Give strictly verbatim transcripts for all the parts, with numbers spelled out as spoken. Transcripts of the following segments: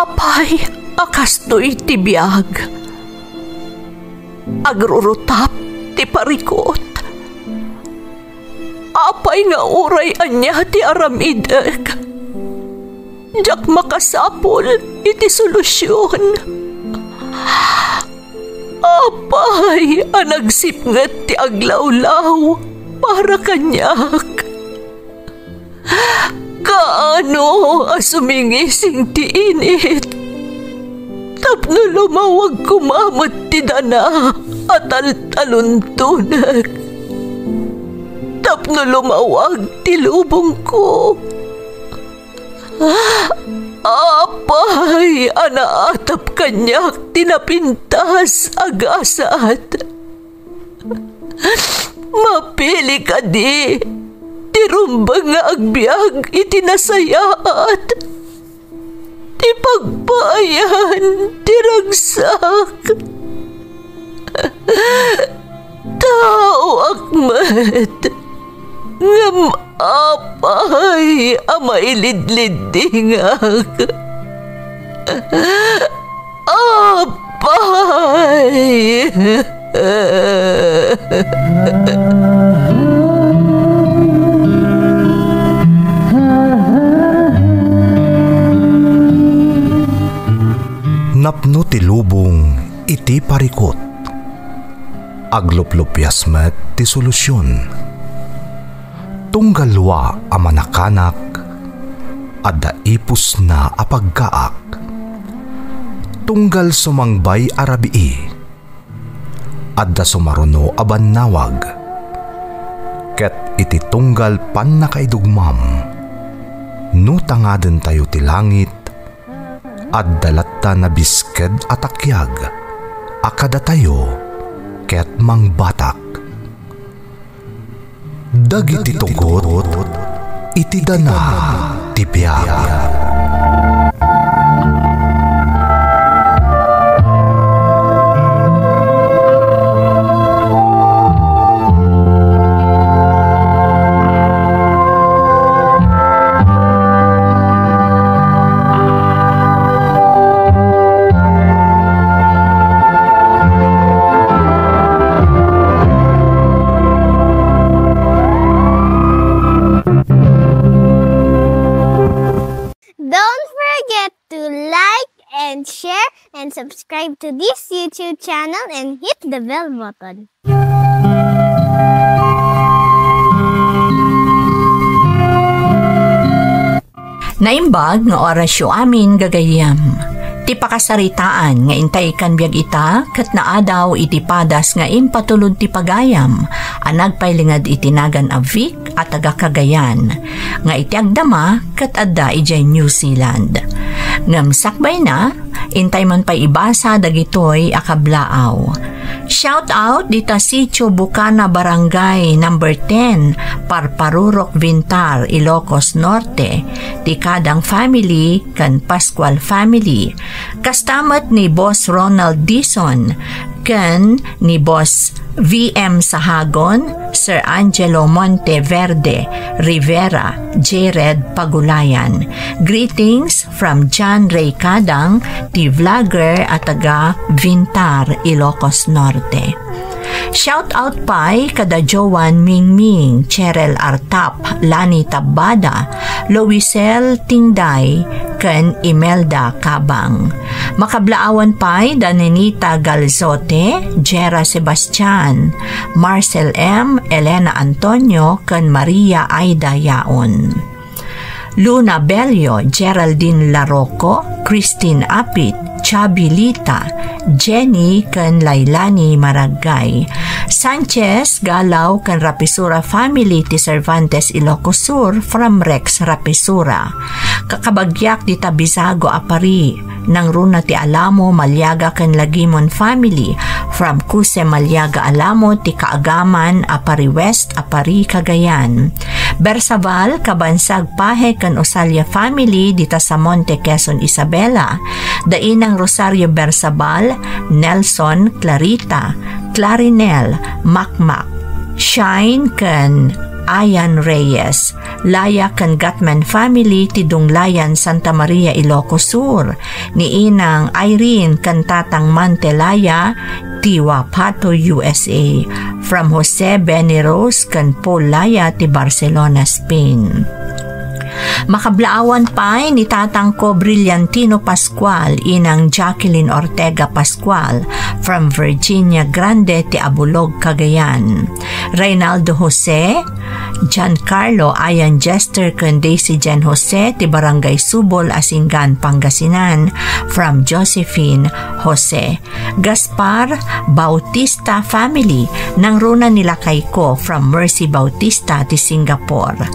Apay a kastoy ti biag? Agrurutap ti parikut. Apay nga uray ania ti aramidek, diak makasapul iti solusion. Apay a nagsipnget ti aglawlaw para kaniak? Kaano a sumingising ti init tapno lumawag koma met ti dana a taltaluntonek, tapno lumawag ti lubongko? Apay a naatap kaniak ti napintas a gasat? Mapili kadi ti rumbeng nga agbiag iti nasayaat, ti pagpaayan ti ragsak? Taoak met, ngem apay a mailidliddingak? Apay! Napno ti lubong iti parikut. Agluplupias met ti solusion. Tunggal wa a manakanak, adda ipusna a paggaak. Tunggal sumangbay a rabii, adda sumaruno a bannawag. Ket iti tunggal pannakaidugmam, no tangadentayo ti langit, adda latta nabisked a takiag a kadatayo ket mangbatak. Dagiti tugot iti dana ti biag. Don't forget to like and share and subscribe to this YouTube channel and hit the bell button. Naimbag nga orasyo amin, gagayyem. Ti pakasaritaan nga intay kan biag ita ket naadaw iti padas nga impatulod ti pagayam a nagpailinged iti nagan a Vic a taga Cagayan, nga iti agdama ket adda idiay New Zealand. Ngem sakbayna, intay man pay ibasa dagitoy a kablaaw. Shout out dita Sitio Bukana, Barangay Number Ten, Parparurok, Vintar, Ilocos Norte, ti Kadang family ken Pascual family. Kasta met ni Boss Ronald Dizon ken ni Boss V M Sahagon, Sir Angelo Monteverde Rivera, Jared Pagulayan. Greetings from John Ray Kadang, ti vlogger a taga Vintar, Ilocos Norte. Shout out pay kada Joan Mingming, Cheryl Artap, Lani Tabbada, Loisel Tingday, ken Imelda Cabang. Makablaawan pay da Nenita Galzote, Jera Sebastian, Marcel M, Elena Antonio, ken Maria Aida Yaon. Luna Bello, Geraldine Larocco, Christine Apit, Chubby Lita, Jenny ken Lailani Maragay. Sanchez, Galaw ken Rapisura family ti Cervantes, Ilocos Sur, from Rex Rapisura. Kakabagiak dita Bizago a pari, nangruna ti Alamo, Maliaga ken Lagimon family, from Cuse, Maliaga, Alamo, ti kaagaman a pari West a pari Cagayan. Bersabal, Kabansag, Pahe ken Osalia family dita Samonte, Quezon, Isabela. Da Inang Rosario Bersabal, Nelson, Clarita, Clarinel, Makmak, Shine ken Ayan Reyes, Laya ken Gatman family ti Dunglayan, Santa Maria, Ilocos Sur, ni Inang Irene ken Tatang Mante Laya, ti Wapato, U S A, from Jose Benny Rose ken Paul Laya ti Barcelona, Spain. Makablaawan pay ni tatangko Brillantino Pascual, inang Jacqueline Ortega Pascual, from Virginia Grande ti Abulog, Cagayan. Reynaldo Jose, Giancarlo, Ayan Jester, ken Daisy Jen Jose ti Barangay Subol, Asingan, Pangasinan, from Josephine Jose. Gaspar Bautista family, nangruna ni lakayko from Mercy Bautista ti Singapore.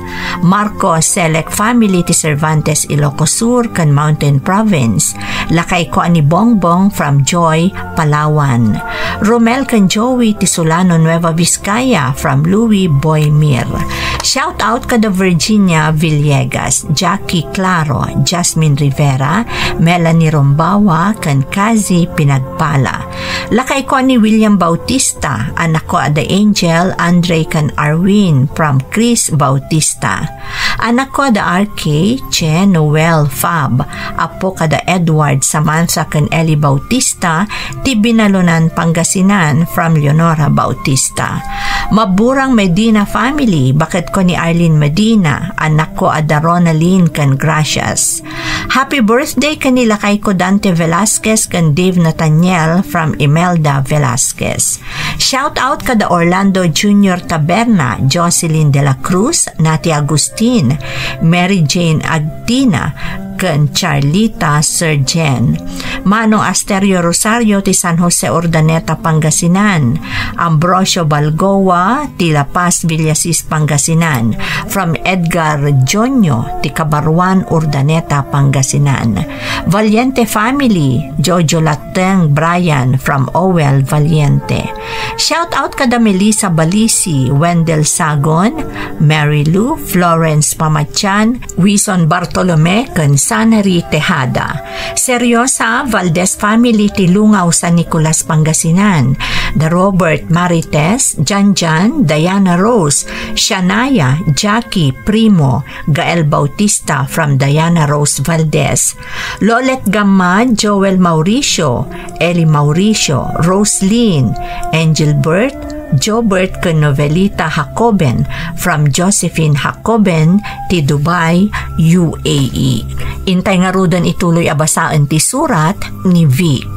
Marcos Selec family ti Cervantes, Ilocos Sur ken Mountain Province. Lakayko a ni Bongbong from Joy, Palawan. Romel ken Joey ti Solano, Nueva Vizcaya from Louie Boy Mir. Shout out kada Virginia Villegas, Jackie Claro, Jasmine Rivera, Melanie Rombawa, ken Kazi Pinagpala. Lakayko a ni William Bautista, anakko a da Angel, Andre, ken Arwin from Chris Bautista. Anakko a da R K, Che, Noel, Fab, apo kada Edward, Samantha, ken Eli Bautista, ti Binalunan, Pangasinan, from Leonora Bautista. Maburang Medina family, baketko ni Arlene Medina, anakko a da Ronalyn ken Gracias. Happy birthday ken ni lakayko Dante Velasquez ken Dave Nathaniel from Imelda Velasquez. Shout out kada Orlando Junior Taberna, Jocelyn de la Cruz, Nati Agustin, Mary Jane Agtina, ken Charlita Surgen. Manong Asterio Rosario ti San Jose Urdaneta, Pangasinan. Ambrosio Balgoa ti La Paz, Villasis, Pangasinan. From Edgar Jonio ti Kabaruan, Urdaneta, Pangasinan. Valiente family, Jojo Lateng, Brian from Owel, Valiente. Shout out kada Melissa Balisi, Wendell Sagon, Mary Lou, Florence Pamatian, Wison Bartolome, ken Sanary Tejada. Seriosa Valdez family ti Lungaw, San Nicolas, Pangasinan. Da Robert Marites, Janjan, Diana Rose, Shania, Jackie, Primo, Gael Bautista from Diana Rose Valdez. Lolet Gammad, Joel Mauricio, Eli Mauricio, Roslyn, Engelbert, Jobert ken Novelita Jacoben from Josephine Jacoben ti Dubai, U A E. Intay ngaruden ituloy a basaen ti surat ni Vic.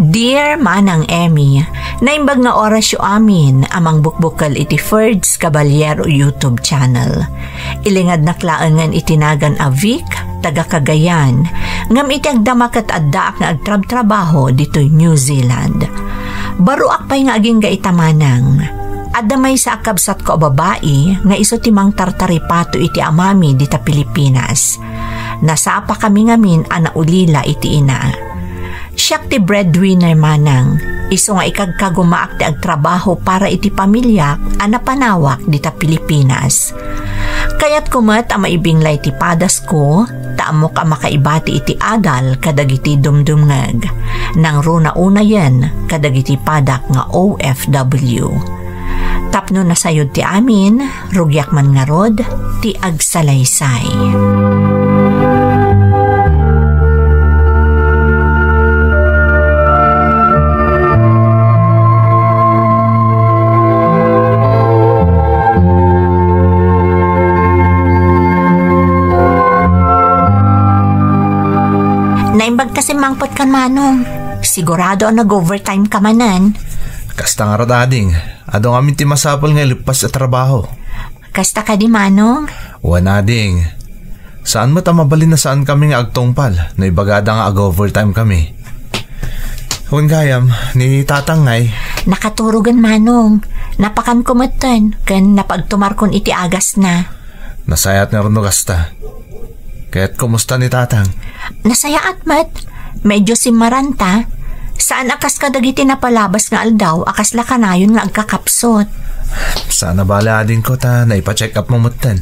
Dear Manang Emmy, naimbag nga orasyo amin a mangbukbukel iti Ferds Caballero YouTube channel. Ilingadnak laengen iti nagan a Vic, taga Cagayan, ngem iti agdama ket addaak nga agtrabtrabaho ditoy New Zealand. Baruak pay nga agingga ita, Manang. Adda maysa a kabsatko a babai nga isu ti mangtartaripato iti amami dita Pilipinas. Nasapakami ngamin a naulila iti ina. Siak ti breadwinner, Manang. Isu nga ikagkagumaak ti agtrabaho para iti pamiliak a napanawak dita Pilipinas. Kayatko met a maibinglay ti padasko, ta ammok a makaibati iti adal kadagiti dumdumngeg. Nangruna unayen kadagiti padak nga O F W. Tapno nasayod ti amin, rugiak man ngarud ti agsalaysay. Naimbag ta simmangpetkan, Manong. Sigurado a nag-overtime ka manen. Kasta ngarud, ading. Adu ngamin ti masapul nga ileppas a trabaho. Kasta kadi, Manong? Wen, ading. Saan met a mabalin a saankami nga agtungpal no ibagada nga ag-overtime kami. Wen gayam, ni tatang ngay? Nakaturogen, Manong. Napakanko metten, ken napagtumarkon iti agasna. Nasayaat ngarud no kasta. Ket kumusta ni tatang? Nasayaat met. Medyo simmaran ta. Saan a kas kadagiti napalabas nga aldaw a kasla kanayon nga agkakapsut. Saan a bale, adingko, ta naipa-check up mo metten.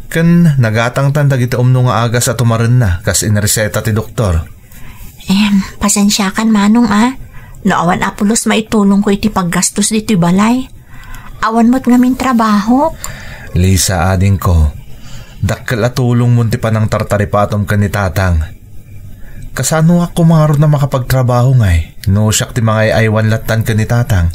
Ken nagatangtan dagiti umno nga agas a tumarenna, kas inreseta ti doktor. Em, pasensiakan, Manong, a. No awan a pulos maitulongko iti paggastos ditoy balay. Awan met ngamin trabahok. Lisa, adingko, dakkel a tulongmon ti panangtartaripatom ken ni Tatang. Kasano a kumarod a makapagtrabaho ngay no siak ti mangay-aywan lattan ken ni Tatang?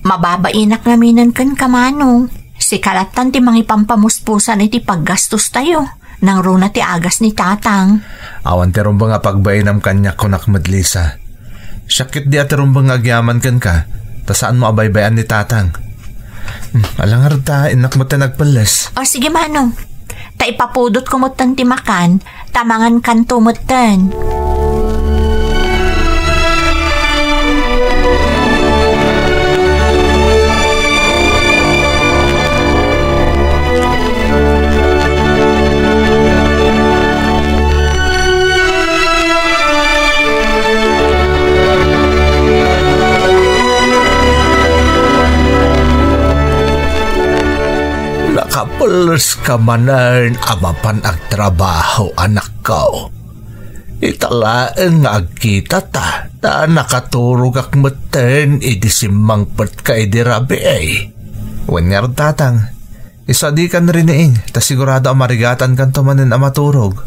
Mababainak ngaminen kenka, Manong. Sika lattan ti mangipampamuspusan iti paggastostayo. Nangruna ti agas ni Tatang. Awan ti rumbeng a pagbainam kaniak, kunak met, Lisa. Siak ketdi a ti rumbeng nga agyaman kenka, ta saanmo a baybay-an ni Tatang. Hmm, ala ngarud ta, innak met ti nagpelles. O, sige, Manong. Ta ipapudotko metten ti makan, ta mangankanto metten. Nakapelles ka manen a mapan agtrabaho, anakko. Ita laeng nga agkitata, ta nakaturogak metten idi simmangpetka idi rabii. Wen ngarud, Tatang, isu a dikan riniing, ta sigurado a marigatankanto manen a maturog.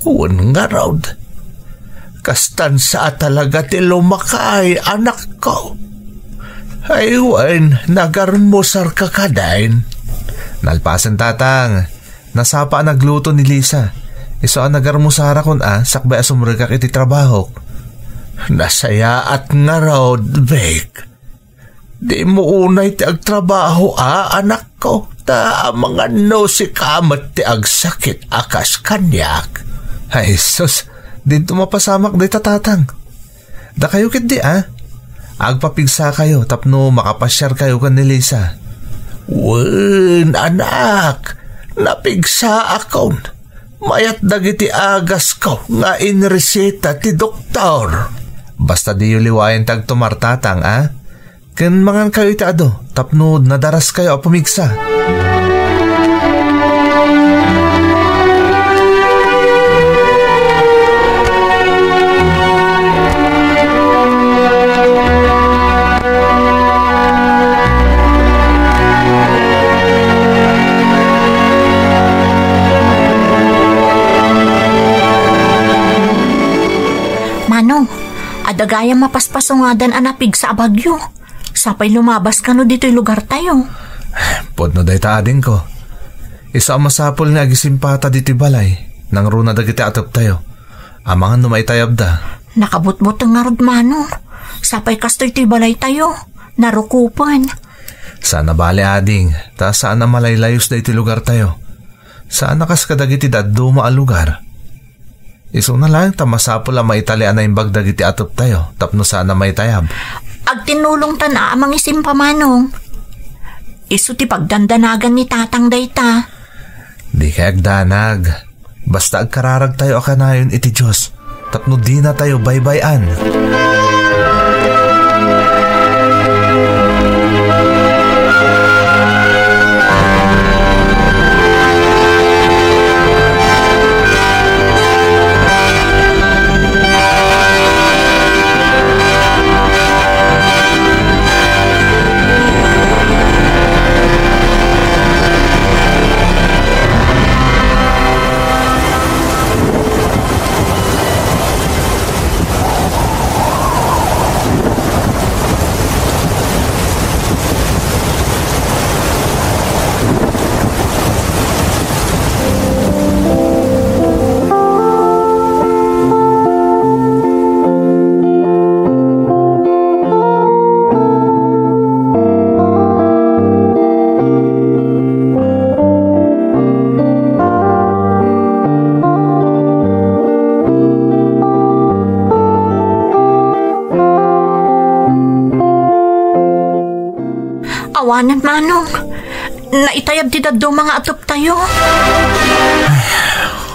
Wen ngarud, kastan sa a talaga ti lumakay, anakko. Ay wen, nagarmusarka kadin? Nalpasen, Tatang. Nasapa a nagluto ni Lisa. Isu a nagarmusarakon a sakbay a sumrekak iti trabahok. Nasayaat ngarud, Vic. Dimo unay ti agtrabaho a, anakko, ta amangan no sika met ti agsakit a kas kaniak. Ay, sus, dinto mapasamak dayta, Tatang. Dakayo ketdi a, agpapigsakayo tapno makapasiarkayo ken ni Lisa. Wen, anak, napigsaakon. Mayat dagiti agasko nga inreseta ti doktor. Basta diyo liwayen ti agtumar, Tatang, a? Ken mangankayo iti adu tapno nadaraskayo a pumigsa. Manong, adda gayam a paspasungadan a napigsa a bagyo. Sapay lumabas kano ditoy lugartayo. Pudno dayta, adingko. Isu a masapul nga agisimpata ditoy balay, nangruna dagiti ateptayo. Amangan no maitayabda. Nakabutbuteng ngarud, Manong. Sapay kastoy ti balaytayo. Narukopen. Saan a bale, ading, ta saan a malaylayos daytoy lugartayo. Saan a kas kadagiti dadduma a lugar. Isuna laeng ta masapul a maitali a naimbag dagiti ateptayo tapno saan a maitayab. Agtinnulongtan a mangisimpa, Manong. Isu ti pagdandanagan ni Tatang dayta. Dikay agdanag. Basta agkararagtayo a kanayon iti Dios tapno dinatayo baybay-an. Awanen, Manong. Naitayab ti dadduma nga ateptayo.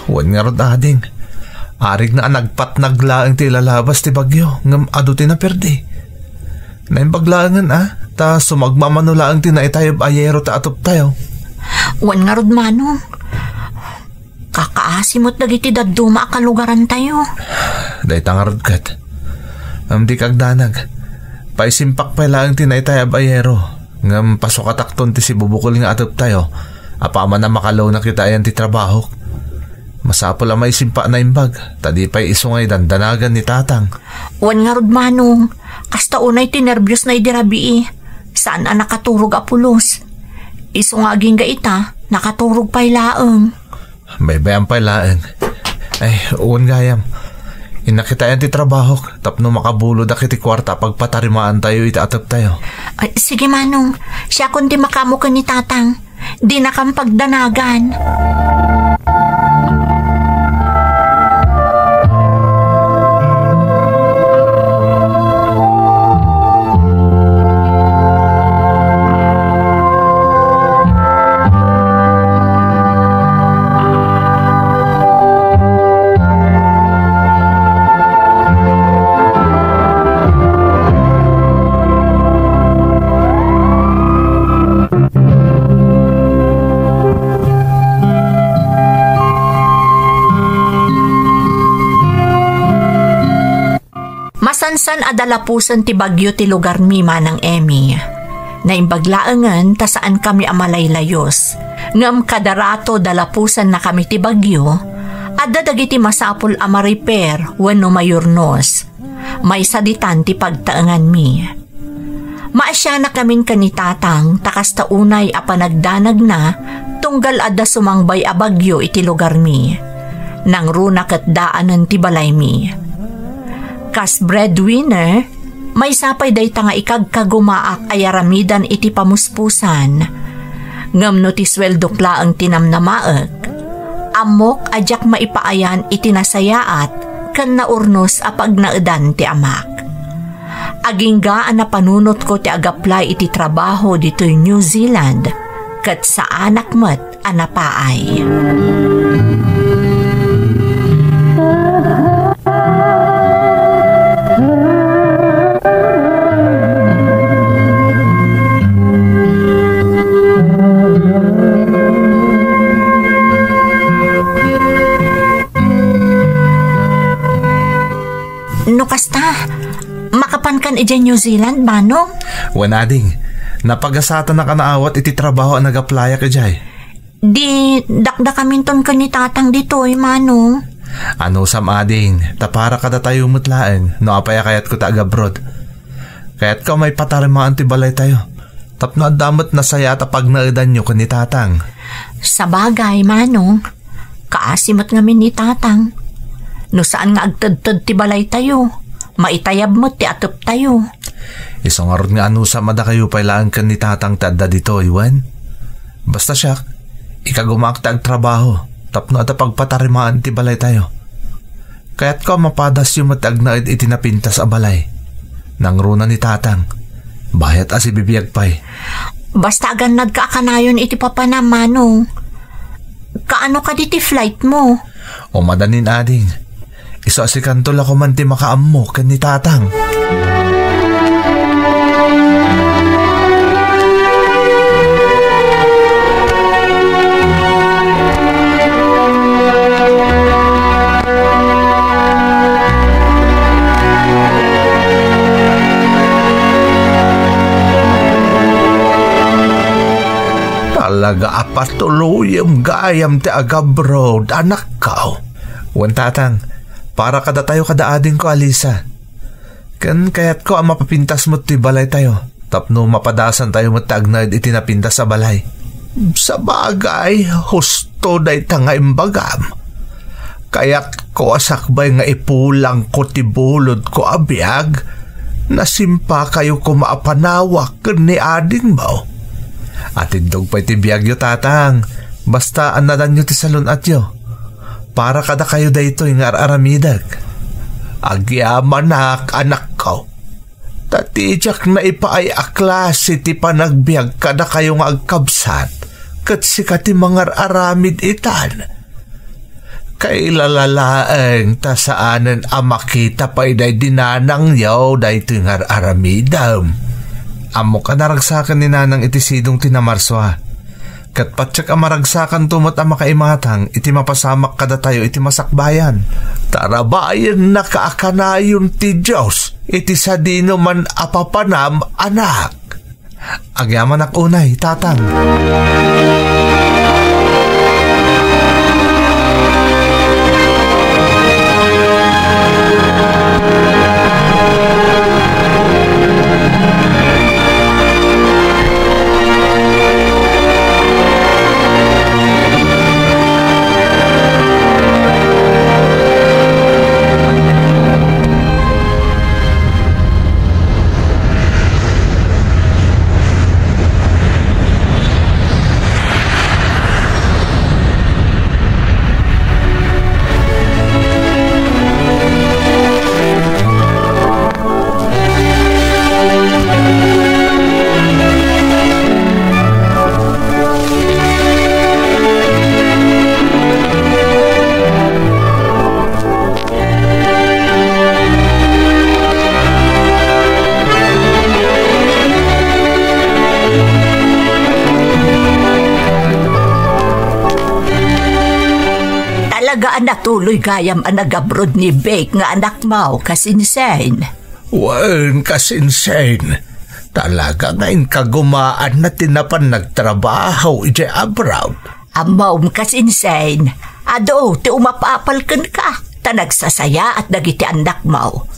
Wen ngarud, ading. Arigna a nagpatnag laeng ti ilalabas ti bagyo, ngem adu ti naperdi. Naimbag laengen a, ta sumagmamano laeng ti naitayab a yero ta ateptayo. Wen ngarud, Manong. Kakaasi met dagiti dadduma a kalugarantayo. Dayta ngarud ket. Ngem dika agdanag. Paisimpak pay laeng ti naitayab a yero. Ngem pasukatakton ti sibubukel nga ateptayo, apaman a makalawna kitaen ti trabahok. Masapul a maisimpa naimbag, ta di pay isu nga idandanagan ni Tatang. Wen ngarud, Manong, kasta unay ti nerbiosna idi rabii. Saan a nakaturog a pulos. Isu nga agingga ita, nakaturog pay laeng. Baybay-am pay laeng. Ay, wen gayam. Innak kitaen ti trabahok, tapno makabulodak iti kuarta a pagpatarimaantayo iti ateptayo. Ay, sige, Manong. Siakon ti makaammo ken ni Tatang. Dinakam pagdanagan. Masansan a dalapusen ti bagyo ti lugarmi, Manang Emmy. Naimbag laengen ta saankami a malaylayos. Ngem kada rato dalapusennakami ti bagyo, adda dagiti masapul a ma-repair wenno mayurnos. Maysa ditan ti pagtaenganmi. Maasianakamin ken ni Tatang ta kasta unay a panagdanagna tunggal adda sumangbay a bagyo iti lugarmi. Nangruna ket daanen ti balaymi. Kas breadwinner, maysa pay dayta nga ikagkagumaak a yaramidan iti pamuspusan. Ngem no ti sueldok laeng ti namnamaek, ammok a diak maipaayan iti nasayaat ken naurnos a pagnaedan ti amak. Agingga a napanunotko ti agaplay iti trabaho ditoy New Zealand, ket saanak met a napaay. No kasta, makapankan idiay New Zealand, Manong? Wen, ading. Napagasatanak a naawat iti trabaho a nagaplayak idiay. Di, dakdakaminton ken ni Tatang ditoy, Manong. Anusam, ading, ta para kadatayo met laeng, no apay a kayatko ti agabroad. Kayatko a maipatarimaan ti balaytayo. Tapno adda met nasayaat a pagnaedanyo ken ni Tatang. Sabagay, Manong. Kaasi met ngamin ni Tatang. No saan nga agtedted ti balaytayo, maitayab met ti ateptayo. Isu ngarud nga anusam a dakayo pay laeng ken ni Tatang ti adda ditoy, wen? Basta siak, ikagumaak ti agtrabaho tapno adda pagpatarimaan ti balaytayo. Kayatko a mapadasyo met ti agnaed iti napintas a balay. Nangruna ni Tatang. Bayat a sibibiag pay. Basta agannadka a kanayon iti papanam, Manong. Kaano kadi ti flight mo? O, madanin, ading. Isu a sikanto la koman ti makaammo ken ni Tatang. Talaga a patuloyem gayam ti agabroad, anakko. Wen, Tatang, para kadatayo kada adingko a Lisa. Ken kayatko a mapapintas met ti balaytayo, tapno mapadasantayo met ti agnaed iti napintas a balay. Sabagay, husto dayta nga imbagam. Kayatko a sakbay nga ipulangko ti bulodko a biag, nasimpakayo koma a panawak ken ni adingmo. Atiddog pay ti biagyo, Tatang. Basta annadanyo ti salun-atyo. Para kadakayo daytoy nga ar-aramidek. Agyamanak, anakko. Ta ti diak naipaay a klase ti panagbiag kadakayo nga agkabsat, ket sika ti mangar-aramid itan. Kailala laeng ta saanen a makita pay daydi nanangyo daytoy nga ar-aramidem. Ammok a naragsaken ni Nanang iti sidong ti Namarsua. Ket patiek a maragsakanto met a makaimatang iti mapasamak kadatayo iti masakbayan. Tarabayennaka a kanayon ti Dios iti sadinoman a papanam, anak. Agyamanak unay, Tatang. Talaga a natuloy gayam a nagabroad ni Bake nga anakmo, Kasinsen? Wen, Kasinsen. Talaga nga inkagumaanna ti napan nagtrabaho idiay abroad. Ammom, Kasinsen, adu ti umapapal kenka, ta nagsasayaat dagiti annakmo.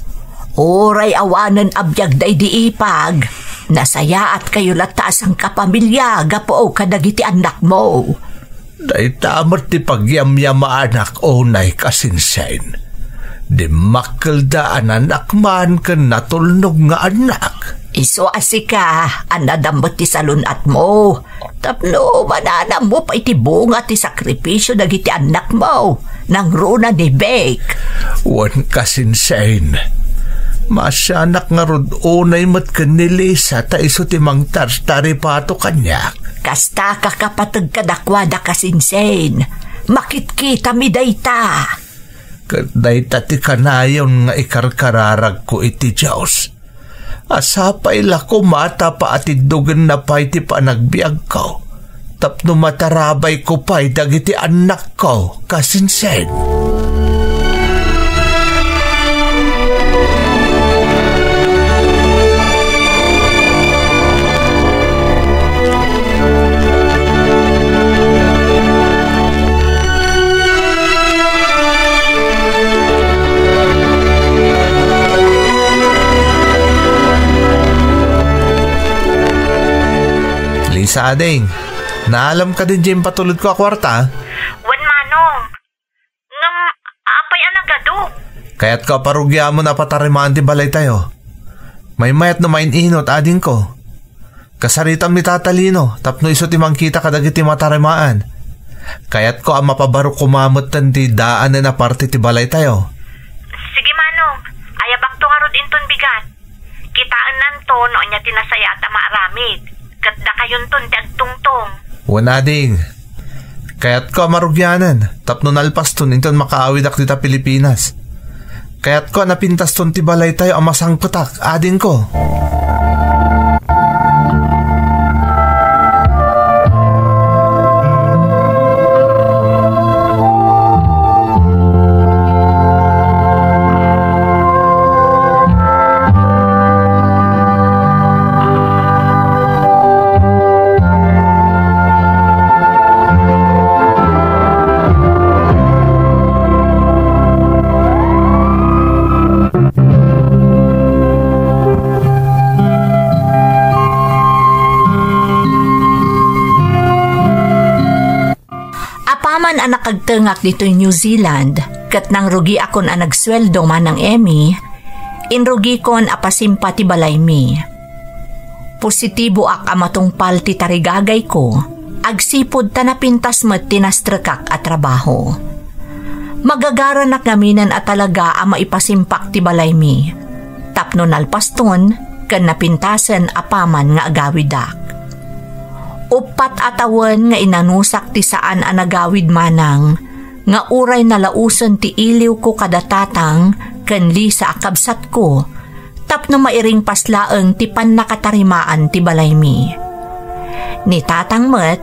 Uray awanen a biag daydi ipag, nasayaatkayo latta a sangkapamilia gapu kadagiti annakmo. Dayta met ti pagyamyamaanak unay, Kasinsen. Dimmakkelda a nanakman ken natulnog nga annak. Isu a sika a nadammet ti salun-atmo. Tapno mananammo pay ti bunga ti sakripisio dagiti annakmo, nangruna ni Bake. Wen, Kasinsen. Maasianak ngarud unay met ken ni Lisa ta isu ti mangtartaripato kaniak. Kasta ka kapateg kadakuada, Kasinsen. Makitkitami dayta. Ket dayta ti kanayon nga ikarkararagko iti Dios. A sapay la koma ta paatiddogenna pay ti panagbiagko, tapno matarabayko pay dagiti annakko, Kasinsen. Lisa, ading, naalam ka din diay impatulodko a kuarta? Wen, Manong. Ngem apay a nagadu? Kayatko a parugiamon a patarimaan ti balaytayo. Maymayat no main-inut, adingko. Kasaritam ni Tata Lino tapno isu ti mangkita kadagiti matarimaan. Kayatko a mapabaro koma metten ti daanen a parte ti balaytayo. Sige, Manong. Ayabakto ngarud inton bigat. Kitaennanto no ania ti nasayaat a maaramid, ket dakayonton ti agtungtong. Wen, ading, kayatko a marugianan tapno nalpaston inton makaawidak dita Pilipinas. Kayatko a napintaston ti balaytayo a masangpetak, adingko. Apaman a nakagtengak ditoy New Zealand, ket nangrugiakon a nagsueldo manang Emmy, inrugikon a pasimpa ti balaymi. Positiboak a matungpal ti tarigagayko, agsipud ta napintas met ti nastrekak a trabaho. Magagaranak ngaminen a talaga a maipasimpak ti balaymi, tapno nalpaston ken napintasen apaman nga agawidak. Uppat a tawen nga inanusak ti saan a nagawid manang nga uray nalausen ti iliwko kada tatang ken Lisa a kabsatko tapno mairingpas laeng ti pannakatarimaan ti balaymi. Ni tatang met,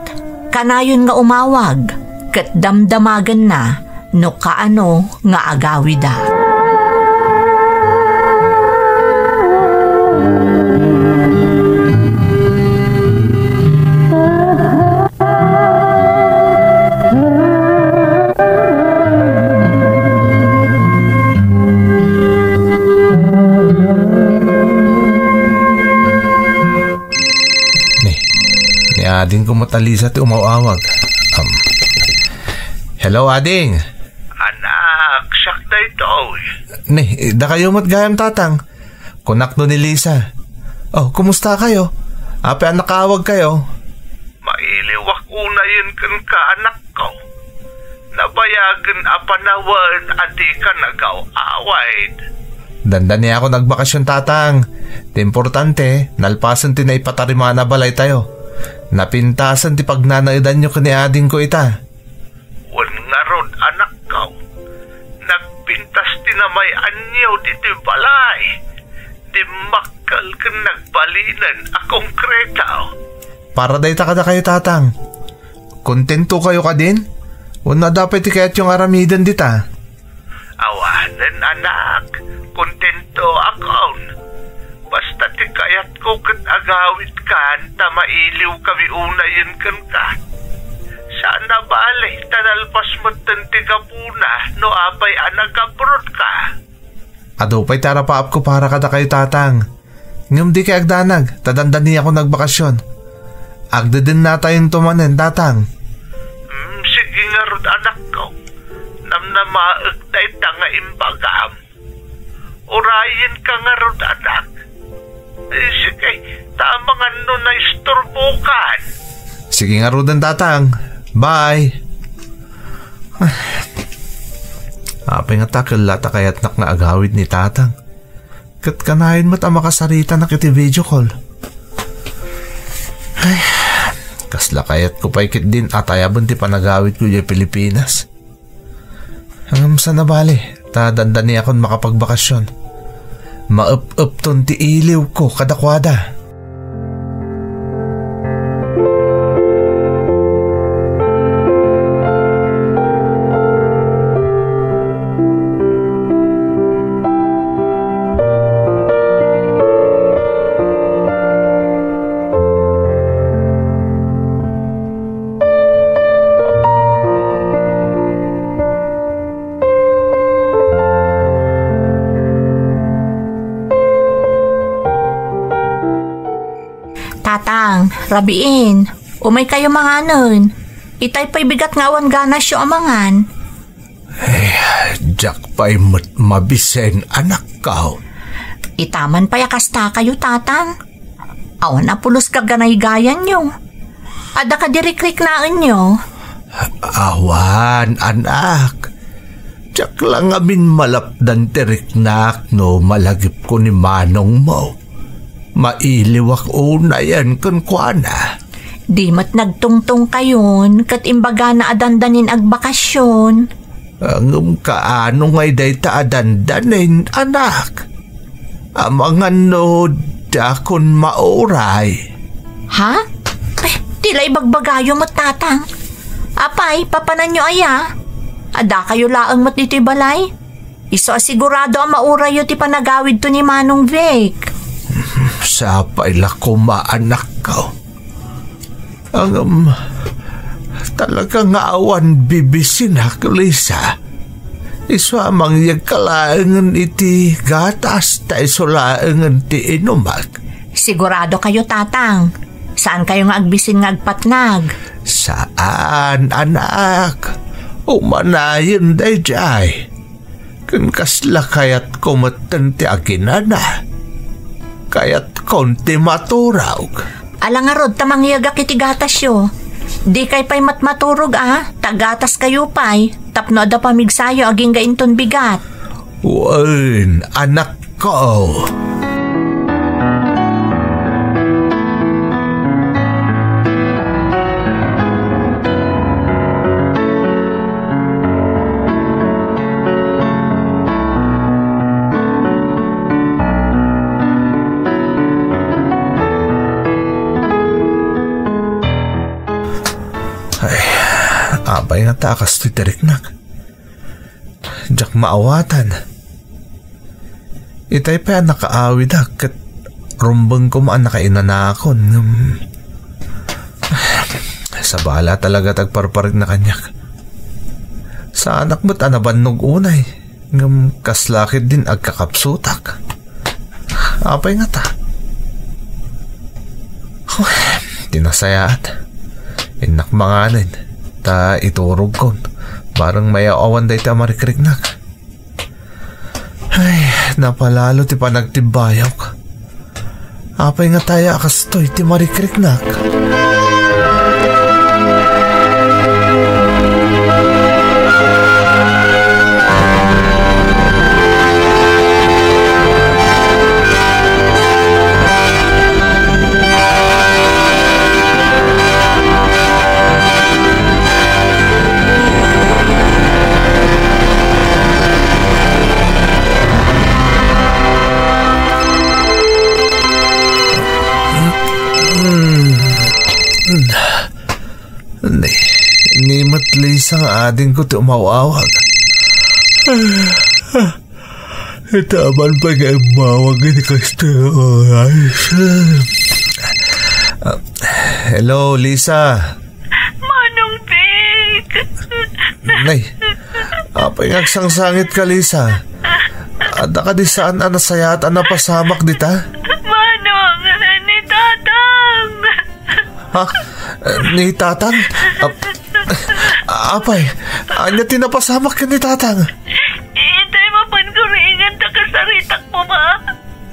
kanayon nga umawag ket damdamagenna no kaano nga agawidak. Adingko met a Lisa ti umaw-awag. Um, hello, ading. Anak, siak daytoy. Ni, dakayo met gayam, tatang. Kunak no ni Lisa. Oh, kumusta kayo? Apay a nakaawag kayo? Mailiwak unayen kenka, anakko. Nabayagen a panawen a dika nagaw-awid. Dandaniakon agbakasyon, tatang. Ti importante, nalpasen ti naipatarimana a balaytayo. Napintasen ti pagnanaedanyo ken ni adingko ita. Wen ngarud, anakko, nagpintas ti namay-anyo ditoy balay. Dimmakkel ken nagbalinen a konkreto. Para dayta kadakayo, tatang. Kontento kayo kadin? Wenno adda pay ti kayatyo nga aramiden dita? Awanen, anak. Kontento akon. Basta ti kayatko ket agawidkan ta mailiw kami unayen kenka. Saan a bale ta nalpas metten ti gapuna no apay a nagabrodka. Adu pay ti arapaapko para kadakayo, tatang. Ngem dikay agdanag, ta dandaniakon agbakasyon. Agdedennatayonto manen, tatang. Mm, sige ngarud, anakko. Namnamaek dayta nga imbagam. Urayenka ngarud, anak. Eh, sige, ta amangan no naisturbokan. Sige ngaruden, tatang. Bye. Apay ngata ket la ta kayatnak nga agawid ni tatang? Ket kanayon met a makasaritanak iti video call. Ay, kasla kayatko pay ketdin a tayaben ti panagawidko idiay Pilipinas. Ngem saan a bale, ta dandaniakon makapagbakasyon. Maep-epton ti iliwko kadakuada. Tatang, rabiin, umaykayo manganen. Itay pay bigat nga awan ganasyo a mangan. Eh, diak pay met mabisen, anakko. Itaman pay a kastakayo, tatang. Awan a pulos gaganaygayanyo. Adda kadi rikriknaenyo? Awan, anak. Diak la ngamin malapdan ti riknak no malagipko ni manongmo. Mailiwak unayen kenkuana. Di met nagtungtongkayon ket imbagana a dandanin agbakasyon. Ngem kaano ngay dayta a dandanin, anak? Amangan no dakon mauray. Ha? Eh, ti la ibagbagayo met, tatang. Apay, papananyo aya? Addakayo laeng met ditoy balay? Isu a sigurado a maurayyo ti panagawidto ni Manong Vic. Sapay la koma, anakko. Ngem, talaga nga awan bibisinak, Lisa. Isu a mangyegka laengen iti gatas, ta isu laengen ti inumak. Sigurado kayo, tatang. Saan kayo nga agbisin nga agpatnag? Saan, anak. Umanayen daydiay. Ken kasla kayatko metten ti aginana. Kayatkon ti maturog. Ala ngarud ta mangyegak iti gatasyo. Dikay pay matmaturog a, ta gatas kayo pay, tapno adda pamigsayo agingga inton bigat. Wen, anakko. Ay, apay ngata a kastoy ti riknak? Diak maawatan. Itay pay a nakaawidak ket rumbeng koma a nakainanakon, ngem sabala talaga ti agparparikna kaniak. Saanak met a nabannog unay, ngem kasla ketdin agkakapsutak. Apay ngata? Huh, ti nasayaat. Innak manganen, ta iturogkon, bareng mayaw-awan dayta a marikriknak. Ay, napalalo ti panagtibbayok. Apay nga taya a kastoy ti marikriknak? Ni, ni met Lisa nga adingko ti umaw-awag. Ita aman pay nga immawag iti kastoy nga oras. Ah, hello, Lisa. Manong Vic! Nay, apay nga agsangsangitka, Lisa? Adda kadi saan a nasayaat a napasamak dita? Manong, ni Tatang! Ha? Ni Tatang? Ap-, apay, ania ti napasamak ken ni Tatang? Itay mapan kuriingan ta kasaritak puma.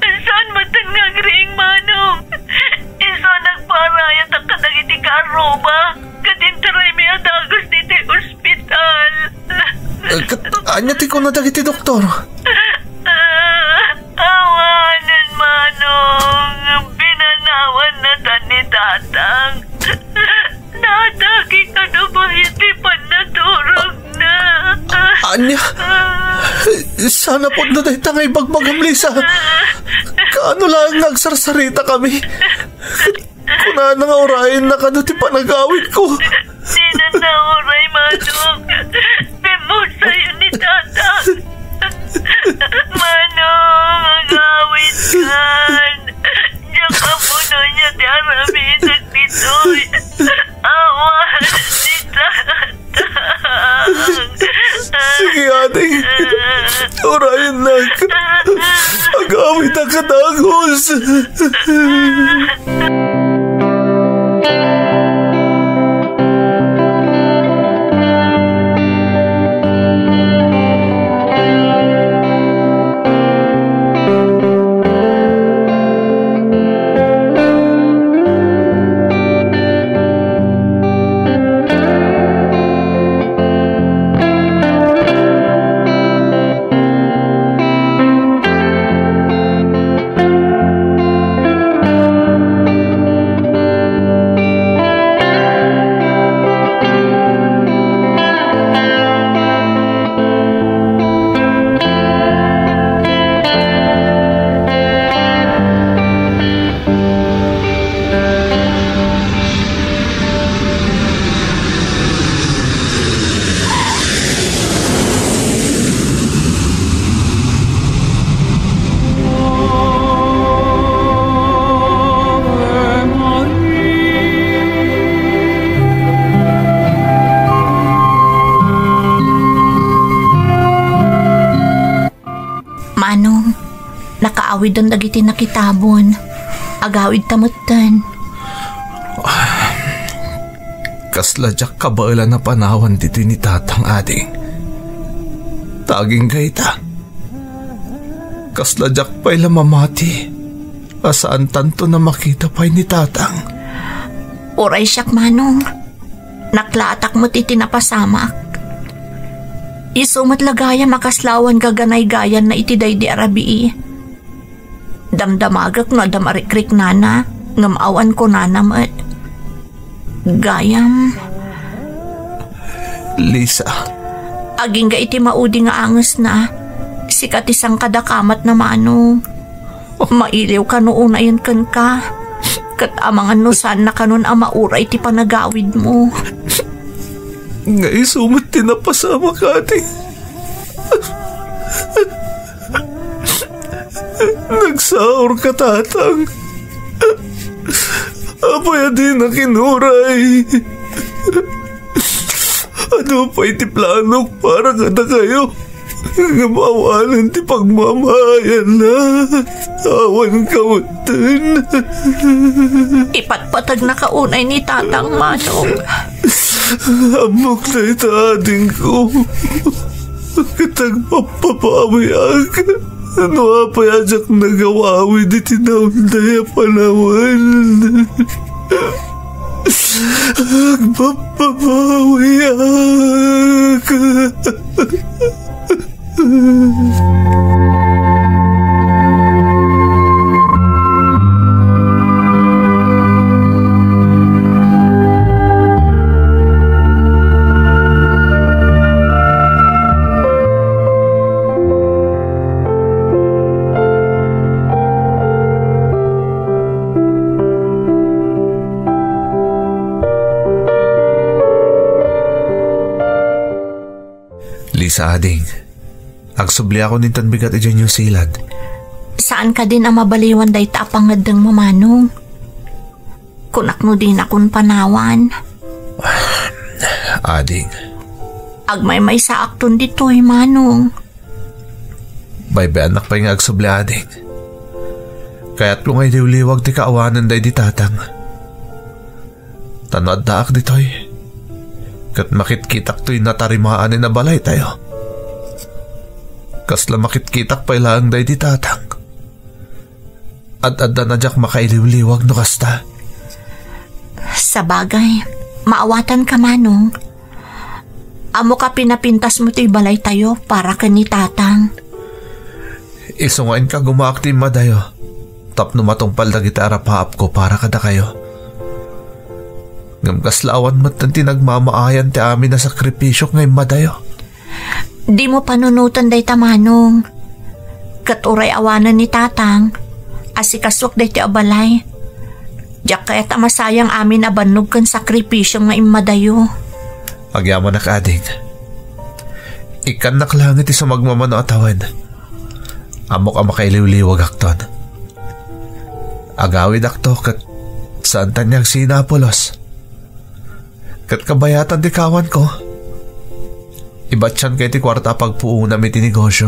Saan met nga agriing, Manong? Isu a nagpaarayatak kadagiti kaarruba, ket intaraymi a dagus ditoy ospital. Eh, ket ania ti kuna dagiti doktor? Ah, awanen, Manong. Pinanawannatan ni Tatang. Nadagik a dumay ti pannaturogna. Ania? Saan a pudno dayta nga ibagbagam, Lisa? Kaano laeng nga agsarsaritakami? Kunana nga urayenna kano ti panagawidko. Dinan nauray, Manong. Pimmusayo ni Tatang. Manong, agawidkan. Diak a puno niya ti aramidek ditoy. Awan ni Tatang. Sige, ading. Urayennak. Agawidka dagus. Manong, nakaawiden dagiti nakitabon. Agawidta metten. Kasla diak kabaelan a panawan ditoy ni Tatang, ading. Ta agingga ita, kasla diak pay la mamati a saantanto a makita pay ni Tatang. Uray siak, Manong. Naklaatak met iti napasamak. Isu met la gayam a kasla awan gaganaygayanna iti daydi a rabii. Damdamagek no adda marikriknana, ngem awan kunana met. Gayam. Lisa. Agingga iti maudi nga angesna, sika ti sangkadakamatna, Manong. Mailiw kano unayen kenka, ket amangan no saanna kanon a mauray ti panagawidmo. Nga isu met ti napasamak, ading. Nagsaurka, Tatang. Apay a dinak inuray? Adu pay ti planok para kadakayo. Ngem awanen ti pagmamayanna. Awan kawetten. Ipatpategnaka unay ni Tatang, Manong. Ammok dayta, adingko. Ket agpappabawiak no apay a diak nagaw-awid iti naunday a panawen. Agpappabawiak. Lisa, ading. Agsubliakon inton bigat idiay New Zealand. Saan kadin a mabaliwan dayta a pangeddengmo, Manong? Kunak no dinakon panawan. Ading. Agmaymaysaakton ditoy, Manong. Baybayannak pay nga agsubli, ading. Kayatko nga iliwliwag ti kaawanan daydi Tatang. Ta no addaak ditoy, ket makitkitak toy natarimaan a balaytayo. Kasla makitkitak pay laeng daydi Tatang. Ad-addan a diak makailiwliwag no kasta. Sabagay, maawatanka, Manong. Ammok a pinapintasmo ti balaytayo para ken ni Tatang. Isu nga inkagumaak ti immadayo tapno matungpal dagiti arapaapko para kadakayo. Ngem kasla awan metten ti nagmamaayan ti amin a sakripisiok nga immadayo. Dimo panunoten dayta, Manong. Ket uray awanen ni Tatang, asikasuak daytoy a balay. Diak kayat a masayang amin a bannog ken sakripisiom nga immadayo. Agyamanak, ading. Ikkannak laeng iti sumagmamano a tawen. Ammok a makailiwliwagakton. Agawidakto ket saantan nga agsinapulos. Ket kabayatan ti kaawanko. Ibatianka iti kuarta a pagpuonam iti negosio.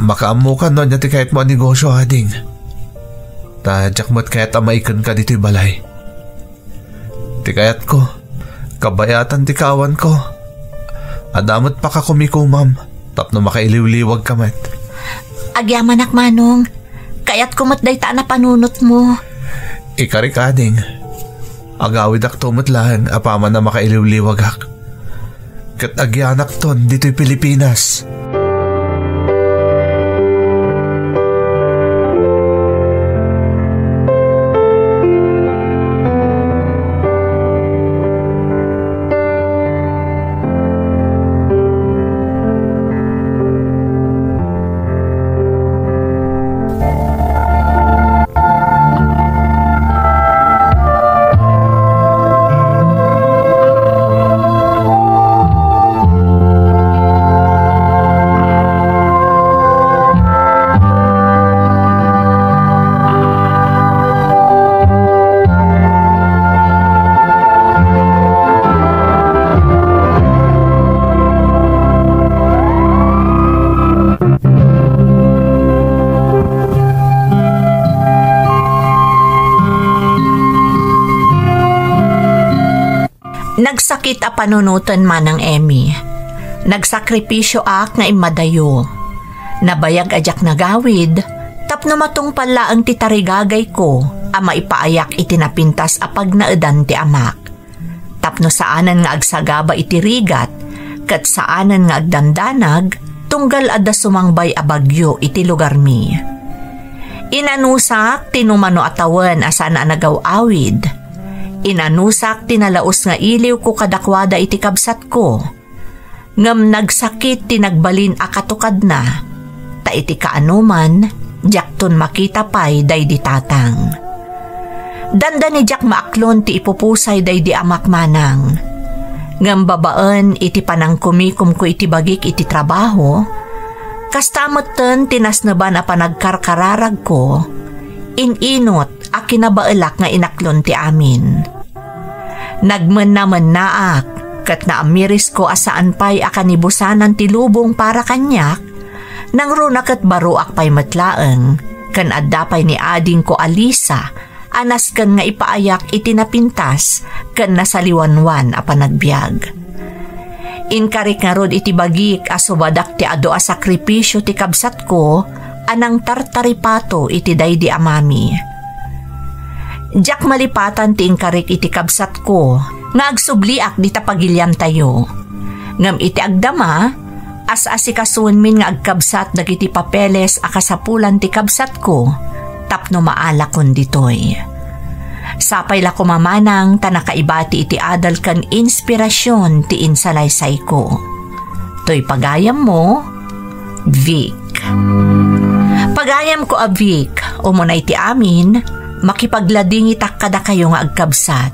Makaammokan no ania ti kayatmo a negosio, ading. Ta diak met kayat a maikenka ditoy balay. Ti kayatko, kabayatan ti kaawanko. Adda met pakakumikomam tapno makailiwliwagka met. Agyamanak, Manong. Kayatko met dayta a napanunotmo. Ikarik, ading. Agawidakto met laeng apaman a makailiwliwagak. Ket agyanakton ditoy Pilipinas. Nagsakit a panunoten, Manang Emmy. Nagsakripisioak nga immadayo. Nabayag a diak nagawid, tapno matungpal laeng ti tarigagayko a maipaayak iti napintas a pagnaedan ti amak. Tapno saanen nga agsagaba iti rigat, ket saanen nga agdandanag, tunggal adda sumangbay a bagyo iti lugarmi. Inanusak ti numano a tawen a saan a nagaw-awid. Inanusak ti nalaus nga iliwko kadakuada iti kabsatko. Ngem nagsakit ti nagbalin a katukadna, ta iti kaanoman, diakton makita pay daydi tatang. Dandani diak maaklon ti ipupusay daydi amak manang. Ngem babaen iti panangkumikomko iti bagik iti trabaho, kasta metten ti nasneban a panagkarkararagko, in-inot a kinabaelak nga inaklon ti amin. Nagmenna-mennaak, Ket naamirisko a saan pay a kanibusanan ti lubong para kaniak, nangruna ket baruak pay met laeng, ken adda pay ni adingko a Lisa a nasken nga ipaayak iti napintas ken nasaliwanwan a panagbiag. Inkarik ngarud iti bagik a subadak ti adu a sakripisio ti kabsatko a nangtartaripato iti daydi a mami. Diak malipatan ti inkarik iti kabsatko nga agsubliak dita pagiliantayo. Ngem iti agdama, as-asikasuenmin nga agkabsat dagiti papeles a kasapulan ti kabsatko tapno maalakon ditoy. Sapay la koma manang ta nakaibati iti adal ken inspirasion ti insalaysayko. Toy pagayammo, Vic. Pagayamko a Vic, umuna iti amin, makipagladingitak kadakayo nga agkabsat.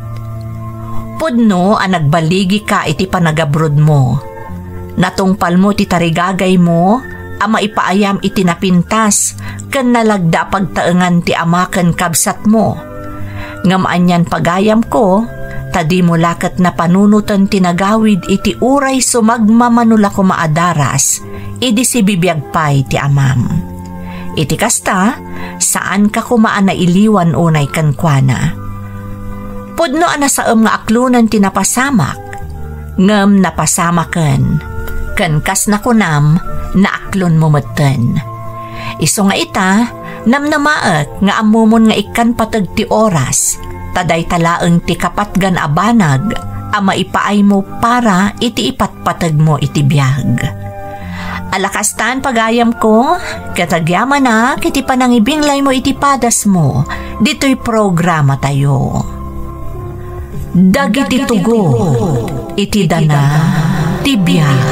Pudno a nagbaligika iti panagabrodmo. Natungpalmo ti tarigagaymo a maipaayam iti napintas ken nalagda a pagtaengan ti ama ken kabsatmo. Ngem anian pagayamko, ta dimo la ket napanunoten ti nagawid iti uray sumagmamano la koma a daras idi sibibiag pay ti amam. Iti kasta, saanka koma a nailiwan unay kenkuana. Pudno a nasaem nga aklonen ti napasamak, ngem napasamaken, ken kas nakunam, naaklonmo metten. Isu nga ita, namnamaek nga ammomon nga ikkan pateg ti oras, ta dayta laeng ti kapatgan a banag a maipaaymo para iti ipatpategmo iti biag. Ala kastan, pagayamko, ket agyamanak iti panangibinglaymo iti padasmo ditoy programatayo. Dagiti tugo iti dana ti biag.